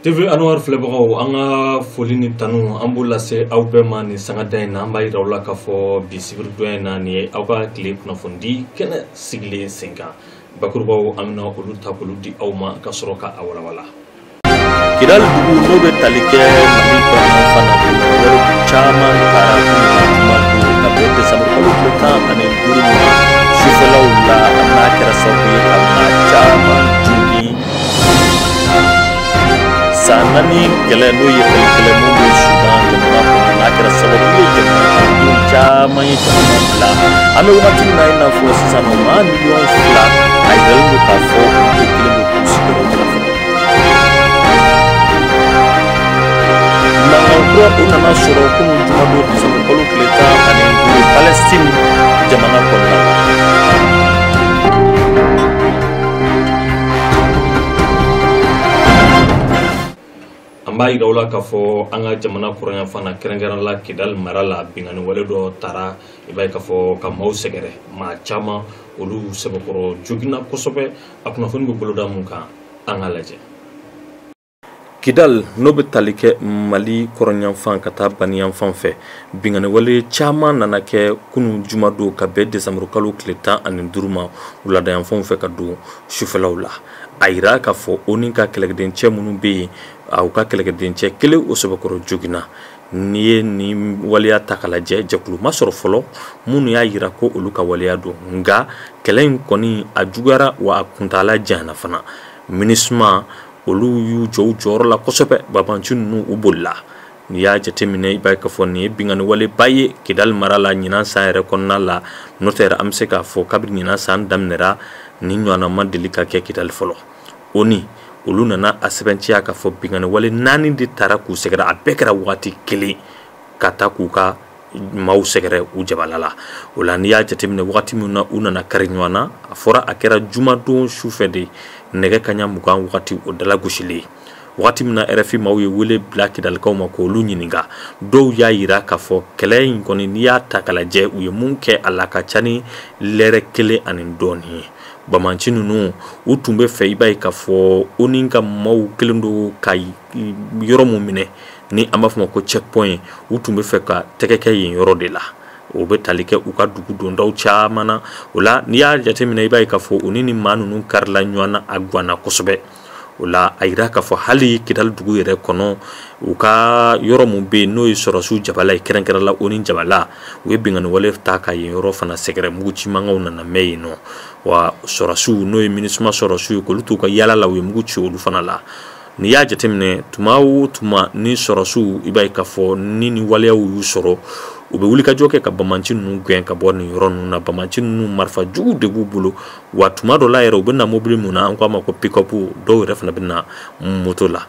TV Anwar filɛbagaw, an ka foli ni tanu an b'o lase aw bɛɛ ma nin sangada in na. An b'a yira aw la k'a fɔ bi sibiridonya in na, nin ye aw ka tile kunnafonidi kɛnɛ sigilen sen kan. Bakurubaw an bɛna olu ta k'olu di aw ma ka sɔrɔ ka a walawala. Kidali dugu n'o bɛ tali kɛ Mali kɔnɔna fana, wɛrɛ caman taara juma don ka bɛn desanburu kalo tile 15 ma sufɛlaw la, n'a kɛra sababu ye ka maa caman jogin. San 4 kɛlɛ n'o ye kɛlɛ mun bɛ Sudan jamana kɔnɔ, n'a kɛra sababu ye jamanadenw caman ye jamana bila. An bɛ wagati min na i n'a fɔ sisan nɔ, maa 2 miliyɔn a yiralen don k'a fɔ olu de kɛlen don k'u sigiyɔrɔ bila fɔlɔ. Mankan kura o nana sɔrɔ kunun jumadon desanburu kalo tile 15 Palestine jamana kɔnɔna la. An b'a yira aw la k'a fɔ an ka jamana kɔrɔnyanfan na, kɛrɛnkɛrɛn la Kidali mara la, binkanni wale dɔ taara i b'a ye k'a fɔ ka maaw sɛgɛrɛ, maa caman olu sɛbɛkɔrɔ joginna kosɛbɛ. A kunnafoni bɛ boloda mun kan, an k'a lajɛ. Kidal n'o bɛ tali kɛ Mali kɔrɔnyanfan ka taa baniyanfan fɛ, binkanni wale caman nana kɛ kunun jumadon ka bɛn desanburu kalo tile 15 ma wuladayanfanw fɛ ka don sufɛlaw la. A yira k'a fɔ ONU ka kɛlɛkɛdencɛ minnu bɛ yen, u ka kɛlɛkɛdencɛ kelen o sɛbɛkɔrɔ joginna. N'i ye nin waleya ta k'a lajɛ, jɛkulu ma sɔrɔ fɔlɔ minnu y'a yira ko olu ka waleya don, nka kɛlɛ in kɔni a juguyara wa a kuntaala janyana fana. MINUSMA olu y'u jɔ u jɔyɔrɔ la kosɛbɛ, babanci ninnu u bolila. N'i y'a jateminɛ i b'a ye k'a fɔ nin ye binkanni waleba ye Kidali mara la ɲinan san yɛrɛ kɔnɔna la. N'o tɛ an bɛ se k'a fɔ kabini ɲinan san daminɛra nin ɲɔgɔnna ma deli ka kɛ Kidali fɔlɔ. ONU olu nana a sɛbɛntiya k'a fɔ binkanni wale 4 de taara k'u sɛgɛrɛ, a bɛɛ kɛra waati kelen ka taa k'u ka maaw sɛgɛrɛ u jabala la. O la n'i y'a jateminɛ wagati min na u nana kari ɲɔgɔn na, a fɔra a kɛra jumadon sufɛ de nɛgɛ kanɲɛ 20 wagati o dala gosilen. Wagati min na RFI maaw ye wele bila Kidalikaw ma k'olu ɲininka, dɔw y'a yira k'a fɔ kɛlɛ in kɔni n'i y'a ta k'a lajɛ u ye mun kɛ a la ka ca ni lɛrɛ 1 ani dɔɔnin ye. Bamanci ninnu u tun bɛ fɛ i b'a ye k'a fɔ ONU ka maaw kɛlen don ka yɔrɔ mun minɛ ni an b'a fɔ ma ko checkpoint, u tun bɛ fɛ ka tɛgɛ kɛ yen yɔrɔ de la. O bɛ tali kɛ u ka dugu dondaw caman na. O la n'i y'a jateminɛ i b'a ye k'a fɔ u ni maa ninnu karila ɲɔgɔn na, a ganna kosɛbɛ. O la a yira k'a fɔ hali Kidali dugu yɛrɛ kɔnɔ, u ka yɔrɔ mun bɛ yen n'o ye sɔrɔsiw jabala ye, kɛrɛnkɛrɛn la ONU jabala, u ye binkanni wale ta ka yen yɔrɔ fana sɛgɛrɛ, muguci mankanw nana mɛn yen nɔ. Wa sɔrɔsiw n'o ye MINUSMA sɔrɔsiw ye, k'olu t'u ka yala la, u ye mugu ci olu fana la. N'i y'a jateminɛ tuma o tuma ni sɔrɔsiw i b'a ye k'a fɔ ni waleyaw y'u sɔrɔ, u bɛ wulikajɔ kɛ ka bamanci ninnu gɛn ka bɔ nin yɔrɔ ninnu na. Bamanci ninnu marifa jugu de b'u bolo, wa tuma dɔ la yɛrɛ u bɛ na mobili mun na, an k'a ma ko pick-up, dɔw yɛrɛ fana bɛ na moto la.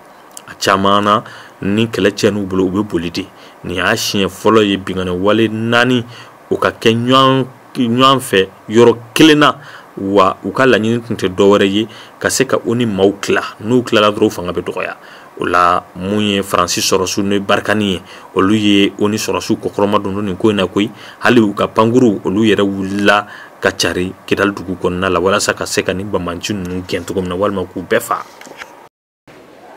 A caman na ni kɛlɛ tiɲɛn'u bolo u bɛ boli de. Nin y'a siɲɛ fɔlɔ ye binkanni wale 4 o ka kɛ ɲɔgɔn fɛ yɔrɔ kelen na, wa u ka laɲini tun tɛ dɔwɛrɛ ye ka se ka ONU maaw tila. N'u tilala dɔrɔn fanga bɛ dɔgɔya. O la mun ye Faransi sɔrɔsiw n'o ye Barikani ye, olu ye ONU sɔrɔsiw kɔkɔrɔma don nin ko in na koyi. Hali u ka pankuru olu yɛrɛ wulila ka cari Kidali dugu kɔnɔna la walasa ka se ka nin bamanci ninnu gɛn cogo min na, walima k'u bɛɛ fa.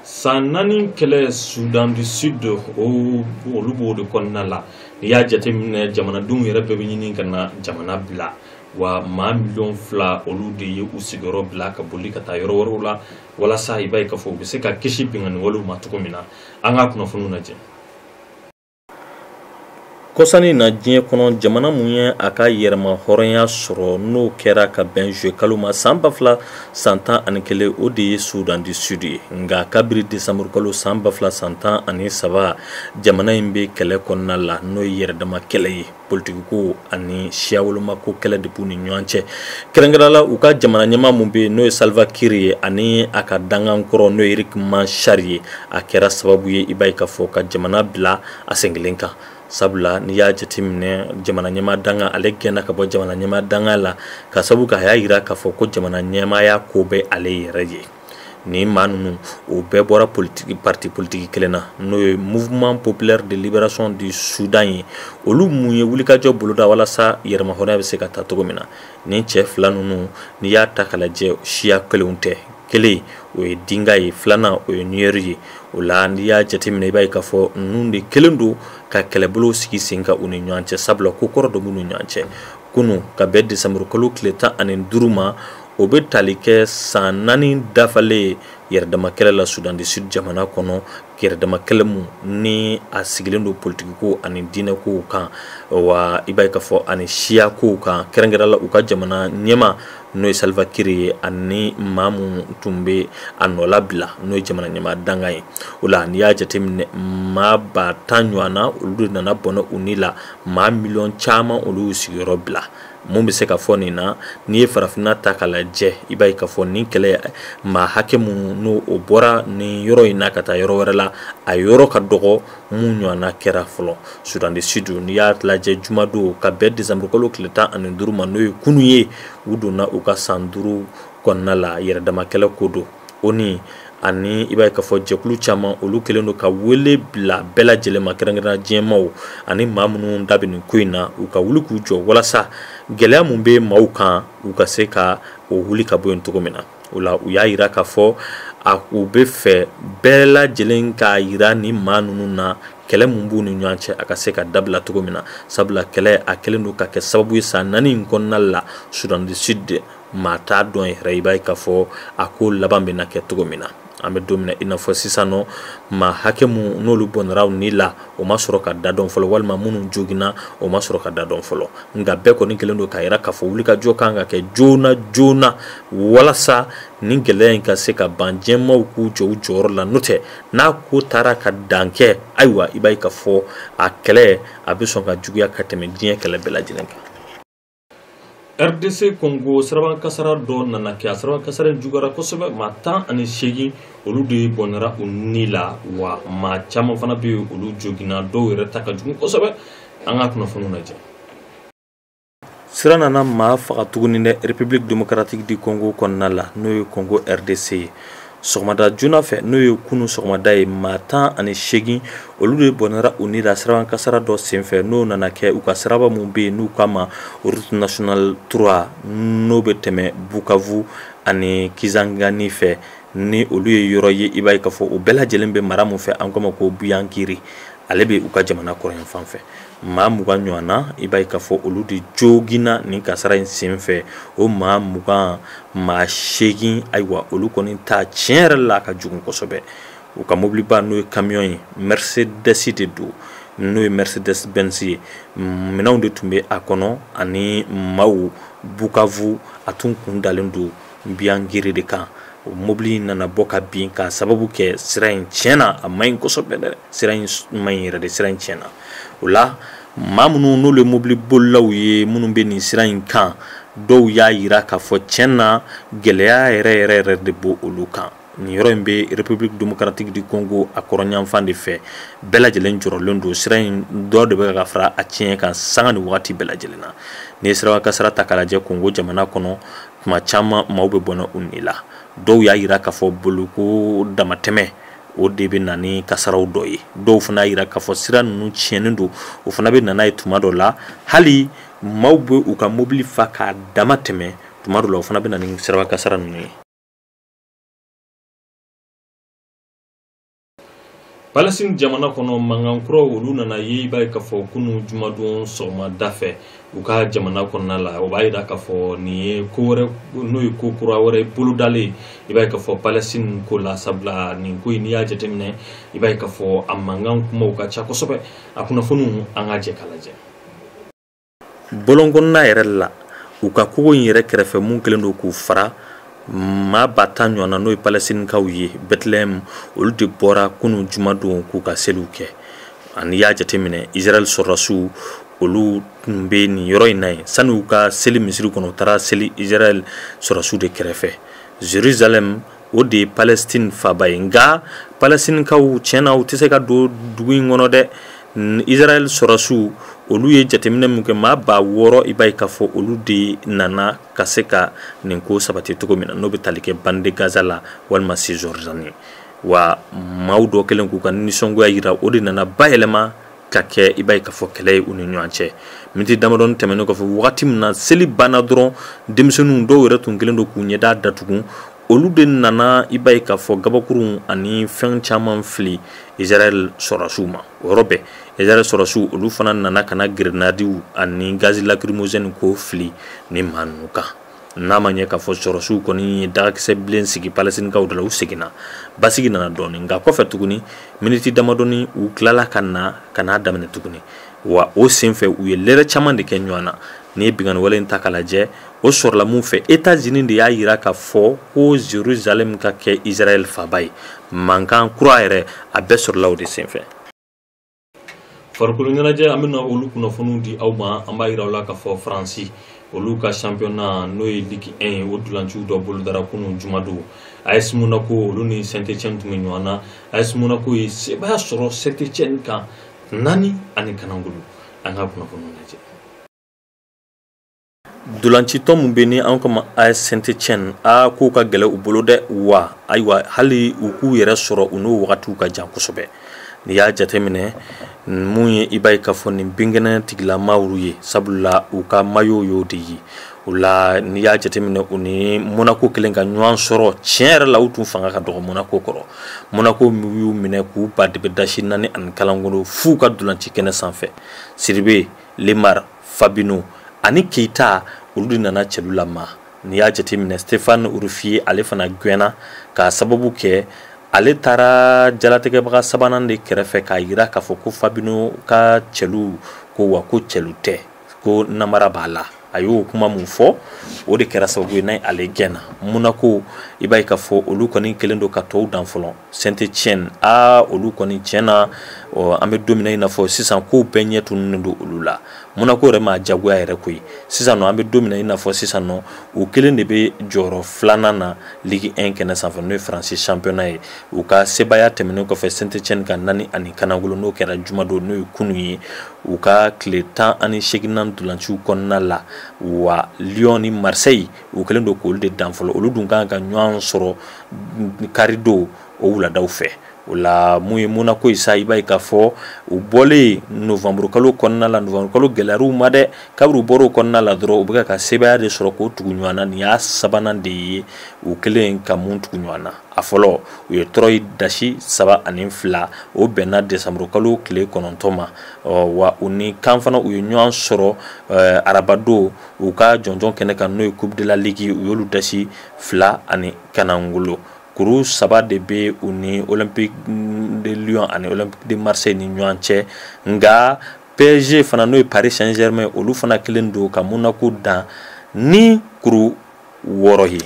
San 4 kɛlɛ Sudan du Sud olu b'o de kɔnɔna la. N'i y'a jateminɛ jamanadenw yɛrɛ bɛɛ bɛ ɲini ka na jamana bila, wa maa 2 miliyɔn olu de ye u sigiyɔrɔ bila ka boli ka taa yɔrɔ wɛrɛw la walasa i b'a ye k'a fɔ u bɛ se ka kisi binkanni walew ma cogo min na. An ka kunnafoniw lajɛ. Kɔsannin na diɲɛ kɔnɔ jamana mun ye a ka yɛrɛma hɔrɔnya sɔrɔ n'o kɛra ka bɛn juillet kalo ma san 2011, o de ye Sudan du Sud ye. Nka kabiri desanburu kalo san 2013, jamana in bɛ kɛlɛ kɔnɔna la n'o ye yɛrɛdama kɛlɛ ye. Politikiko ani siyawolomako kɛlɛ de b'u ni ɲɔgɔn cɛ. Kɛrɛnkɛrɛn la u ka jamana ɲɛmaa mun bɛ yen n'o ye Salva Kiir ye ani a ka dangan kɔrɔ n'o ye Riek Machar ye, a kɛra sababu ye i b'a ye k'a fɔ ka jamana bila a sen kelen kan. Sabula n'i y'a jateminɛ jamana ɲɛmaa danga ale gɛnna ka bɔ jamana ɲɛmaa danga la ka sababu kɛ a y'a yira k'a fɔ ko jamana ɲɛmaaya ko bɛ ale yɛrɛ ye. Nin maa ninnu o bɛɛ bɔra politiki parti politiki kelen na n'o ye Mouvement populaire de libération du Soudan ye. Olu mun ye wulikajɔ boloda walasa yɛrɛmahɔrɔnya bɛ se ka ta cogo min na. Nin cɛ fila ninnu n'i y'a ta k'a lajɛ siya kelenw tɛ. Kelen o ye Dinka ye, filanan o ye Nuer ye. O la n'i y'a jateminɛ, i b'a ye k'a fɔ ninnu de kelen don ka kɛlɛbolo sigi sen kan u ni ɲɔgɔn cɛ, sabula ko kɔrɔ dɔ b'u ni ɲɔgɔn cɛ. Kunun ka bɛn desanburukalo tile 15 ma, o bɛ tali kɛ san 4 dafalen yɛrɛdamakɛlɛ la Soudan du Sud jamana kɔnɔ, yɛrɛdamakɛlɛ mun ni a sigilen don politikiko ani diinɛkow kan, wa i b'a ye k'a fɔ ani siyakow kan, kɛrɛnkɛrɛn la u ka jamana ɲɛmaa n'o ye Salva Kiir ye, ani maa mun tun bɛ a nɔla bila n'o ye jamana ɲɛmaa dankan ye. O la n'i y'a jateminɛ, maa 10 000 ɲɔgɔn na olu de nana bɔnɛ u ni la, maa miliyɔn caman olu y'u sigiyɔrɔ bila. Mun bɛ se ka fɔ nin na? N'i ye farafinna ta k'a lajɛ, i b'a ye k'a fɔ nin kɛlɛ maa hakɛ mun n'o o bɔra nin yɔrɔ in na ka taa yɔrɔ wɛrɛ la, a yɔrɔ ka dɔgɔ mun ɲɔgɔnna kɛra fɔlɔ. Soudan du Sud, n'i y'a lajɛ, jumadon ka bɛn desanburukalo tile 15 ma, n'o ye kunun ye, u donna u ka san 5 kɔnɔna la yɛrɛdamakɛlɛ ko don. O ni ani i b'a ye k'a fɔ jɛkulu caman olu kɛlen don ka wele bila bɛɛ lajɛlen ma, kɛrɛnkɛrɛnnenya diɲɛmaaw ani maa minnu da bɛ nin ko in na, u ka wuli k'u jɔ walasa gɛlɛya mun bɛ maaw kan, u ka se ka o wuli ka bɔ yen cogo min na. O la u y'a yira k'a fɔ a u bɛ fɛ bɛɛ lajɛlen k'a yira ni maa ninnu na kɛlɛ mun b'u ni ɲɔgɔn cɛ, a ka se ka dabila cogo min na, sabula kɛlɛ a kɛlen don ka kɛ sababu ye san 4 in kɔnɔna la Soudan du Sud maa t'a dɔn yɛrɛ, i b'a ye k'a fɔ a ko laban bɛna kɛ cogo min na. An bɛ don min na i n'a fɔ sisan nɔ, maa hakɛ mun n'olu bɔnna u ni la, o ma sɔrɔ ka da dɔn fɔlɔ, walima minnu joginna, o ma sɔrɔ ka da dɔn fɔlɔ. Nka bɛɛ kɔni kɛlen don k'a yira k'a fɔ wulikajɔ kan ka kɛ joona joona walasa nin gɛlɛya in ka se ka ban, diɲɛmaaw k'u jɔ u jɔyɔrɔ la. N'o tɛ, n'a ko taara ka dan kɛ, ayiwa, i b'a ye k'a fɔ a kɛlɛ a bɛ sɔn ka juguya ka tɛmɛ diɲɛ kɛlɛ bɛɛ lajɛlen kan. RDC Congo, siraban kasara dɔ nana kɛ. A siraban kasara in juguyara kosɛbɛ, maa 18 olu de bɔnɛra u ni la, wa maa caman fana bɛ yen olu joginna, dɔw yɛrɛ ta ka jugu kosɛbɛ. An ka kunnafoniw lajɛ. Sira nana maa faga tuguni dɛ République démocratique du Congo kɔnɔna la, n'o ye Congo RDC ye. Sɔgɔmada joona fɛ, n'o ye kunu sɔgɔmada ye, maa 18 olu de bɔnɛra u ni la siraban kasara dɔ senfɛ, n'o nana kɛ u ka siraba mun bɛ yen n'u k'a ma route nationale 3, n'o bɛ tɛmɛ Bukavu ani Kisangani fɛ, ni olu ye yɔrɔ ye, i b'a ye k'a fɔ o bɛɛ lajɛlen bɛ mara mun fɛ, an k'a ma ko Buyankiri, ale bɛ u ka jamana kɔrɔyan fan fɛ. Maa 20 ɲɔgɔn na, i b'a ye k'a fɔ olu de joginna nin kasara in senfɛ. O maa 20, maa 8, ayiwa, olu kɔni ta tiɲɛ yɛrɛ la a ka jugu kosɛbɛ. U ka mobiliba n'o ye camion ye, Mercedes de don, n'o ye Mercedes Benz ye, minɛnw de tun bɛ a kɔnɔ ani maaw. Bukavu a tun kun dalen don Buyankiri de kan. O mobili in nana bɔ ka bin k'a sababu kɛ sira in tiɲɛna, a man ɲi kosɛbɛ dɛ, sira in man ɲi yɛrɛ de, sira in tiɲɛna. O la maa minnu n'olu ye mobili bolilaw ye, minnu bɛ nin sira in kan, dɔw y'a yira k'a fɔ tiɲɛ na gɛlɛya yɛrɛ yɛrɛ yɛrɛ de b'o olu kan. Nin yɔrɔ in bɛ République démocratique du Congo a kɔrɔnyanfan de fɛ. Bɛɛ lajɛlen jɔrɔlen don, sira in dɔ de bɛ ka fara a tiɲɛ kan sanga ni wagati bɛɛ lajɛlen na. N'i ye siraba kasara ta k'a lajɛ Congo jamana kɔnɔ, tuma caman maaw bɛ bɔnɛ u ni la. Dɔw y'a yira k'a fɔ boliko damatɛmɛ o de bɛ na ni kasaraw dɔ ye. Dɔw fana y'a yira k'a fɔ sira ninnu tiɲɛnen don, o fana bɛ na n'a ye. Tuma dɔ la hali maaw bɛ u ka mobili fa k'a dama tɛmɛ, tuma dɔ la o fana bɛ na ni siraba kasara ninnu ye. Palestine jamana kɔnɔ, mankan kuraw olu nana ye, i b'a ye k'a fɔ kunun jumadon sɔgɔmada fɛ u ka jamana kɔnɔna la. O b'a yira k'a fɔ nin ye ko wɛrɛ, n'o ye ko kura wɛrɛ bolodalen, i b'a ye k'a fɔ Palestine ko la, sabula nin ko in, n'i y'a jateminɛ, i b'a ye k'a fɔ a mankan kumaw ka ca kosɛbɛ. A kunnafoniw, an ka jɛ k'a lajɛ. Bɔlɔn kɔnɔna yɛrɛ la, u ka kogo in yɛrɛ kɛrɛfɛ mun kɛlen don k'u fara, maa 10 000 ɲɔgɔn na, n'o ye Palestinikaw ye Bethlehem, olu de bɔra kunun jumadon k'u ka seliw kɛ. Ani y'a jateminɛ, Israël sɔrɔdasiw olu tun bɛ nin yɔrɔ in na yen. Sani u ka seli misiri kɔnɔ, u taara seli Israël sɔrɔdasiw de kɛrɛfɛ. Jérusalem, o de ye Palestine faaba ye, nka Palestinikaw tiɲɛna u tɛ se ka don dugu in kɔnɔ dɛ. Israël sɔrɔdasiw olu ye jateminɛ min kɛ, maa 6000, i b'a ye k'a fɔ olu de nana ka se ka nin ko sabati cogo min na, n'o bɛ tali kɛ bande de Gaza la walima Cisjordanie. Wa maaw dɔ kɛlen k'u ka nisɔngoya yira, o de nana bayɛlɛma ka kɛ, i b'a ye k'a fɔ kɛlɛ ye u ni ɲɔgɔn cɛ. Miniti damadɔni tɛmɛnen kɔfɛ, wagati min na seli banna dɔrɔn, denmisɛnninw dɔw yɛrɛ tun kɛlen don k'u ɲɛda datugu. Olu de nana i b'a ye k'a fɔ gabakurun ani fɛn caman fili Israël sɔrɔdasiw ma. O yɔrɔ bɛɛ Israël sɔrɔdasiw olu fana nana ka na grenadiw ani gazi lacrymogène k'o fili ni maa ninnu kan. N'a ma ɲɛ k'a fɔ sɔrɔdasiw kɔni ye dagakisɛ bilen sigi Palestinikaw da la, u seginna, basigi nana dɔɔnin. Nka kɔfɛ tuguni miniti damadɔni u tilala ka na ka n'a daminɛ tuguni. Wa o senfɛ u ye lɛrɛ caman de kɛ ɲɔgɔn na. N'i ye binkanni wale in ta k'a lajɛ, o sɔrɔla mun fɛ? États-Unis de y'a yira k'a fɔ ko Jérusalem ka kɛ Israël faaba ye. Mankan kura yɛrɛ a bɛɛ sɔrɔla o de senfɛ. Farikolo ɲɛnajɛ, an bɛna olu kunnafoniw di aw ma. An b'a yira aw la k'a fɔ Faransi olu ka championnat, n'o ye Ligue 1 ye, o dulanciw dɔ bolodara kunun jumadon. AS Monaco olu ni Saint-Étienne tun bɛ ɲɔgɔn na. AS Monaco ye sebaaya sɔrɔ Saint-Étienne kan 4 ani kanangolo. An ka kunnafoniw lajɛ. Dolancitɔn min bɛ ni an kama AS Saint-Étienne, a k'u ka gɛlɛ u bolo dɛ. Wa ayiwa, hali u k'u yɛrɛ sɔrɔ, u n'o wagatiw ka jan kosɛbɛ. N'i y'a jateminɛ mun ye, i b'a ye k'a fɔ nin binkɛnɛ tigilamaw ye, sabula u ka maillot y'o de ye. O la, n'i y'a jateminɛ, u ni Monaco kelen ka ɲɔgɔn sɔrɔ, tiɲɛ yɛrɛ la, u tun fanga ka dɔgɔ Monaco kɔrɔ. Monaco y'u minɛ k'u ba de bɛ dasi 4 ani kalangolo f'u ka dolanci kɛnɛ sanfɛ. Sidibe, Lemar, Fabinho ani Keita, olu de nana cɛlu lama. N'i y'a jateminɛ, Stéphane Ruffier, ale fana gɛnna k'a sababu kɛ ale taara jalatigɛbaga sabanan de kɛrɛfɛ k'a yira k'a fɔ ko Fabinho ka cɛlu ko, wa ko cɛlu tɛ, ko namara b'a la. A y'o kuma mun fɔ, o de kɛra sababu ye n'a ale gɛnna. Monaco, i b'a ye k'a fɔ olu kɔni kɛlen don ka tɔw dan fɔlɔ. Saint-Étienne, aa, olu kɔni, tiɲɛ na, an bɛ don min na i n'a fɔ sisan, kow bɛɛ ɲɛ tununnen don olu la. Monaco yɛrɛ ma jagoya yɛrɛ koyi. Sisan nɔ, an bɛ don min na i n'a fɔ sisan nɔ, u kelen de bɛ jɔyɔrɔ filanan na Ligue 1 kɛnɛ sanfɛ, n'o ye Faransi championnat ye. U ka sebaaya tɛmɛnen kɔfɛ Saint-Étienne ka 4 ani kanagolo, n'o kɛra jumadon, n'o ye kunun ye, u ka tile 18nan dolanciw kɔnɔna la. Wa Lyon ni Marseille, u kɛlen don k'olu de dan fɔlɔ. Olu dun kan ka ɲɔgɔn sɔrɔ karidon o wuladaw fɛ. O la, mun ye Monaco ye sa, i b'a ye k'a fɔ u bɔlen novembre kalo kɔnɔna la, novembre kalo gɛlɛyar'u ma dɛ. Kabini u bɔra o kɔnɔna la dɔrɔn, u bɛ ka sebaaya de sɔrɔ k'o tugu ɲɔgɔn na. Nin y'a sabanan de ye u kɛlen ka mun tugu ɲɔgɔn na. A fɔlɔ, u ye Troyes dasi 3-2, o bɛnna décembre kalo tile 9 ma. Wa u ni kan fana, u ye ɲɔgɔn sɔrɔ arabadon u ka jɔnjɔn kɛnɛ kan, n'o ye Coupe de la Ligue, u y'olu dasi 2 ani kanangolo. Kuru saba de bɛ u ni Olympique de Lyon ani Olympique de Marseille ni ɲɔgɔn cɛ. Nka PSG fana, n'o ye Paris Saint-Germain, olu fana kelen don ka Monaco dan ni kuru 6 ye.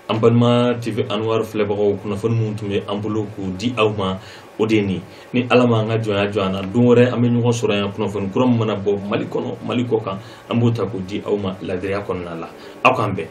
An balima TV Anwar filɛbagaw, kunnafoni minnu tun bɛ an bolo k'o di aw ma, o de ye nin. Ni Ala ma an ka jɔnya jɔ an na, don wɛrɛ an bɛ ɲɔgɔn sɔrɔ yan. Kunnafoni kura min mana bɔ Mali kɔnɔ, Mali kɔ kan, an b'o ta k'o di aw ma ladiriya kɔnɔna la. Aw k'an bɛn.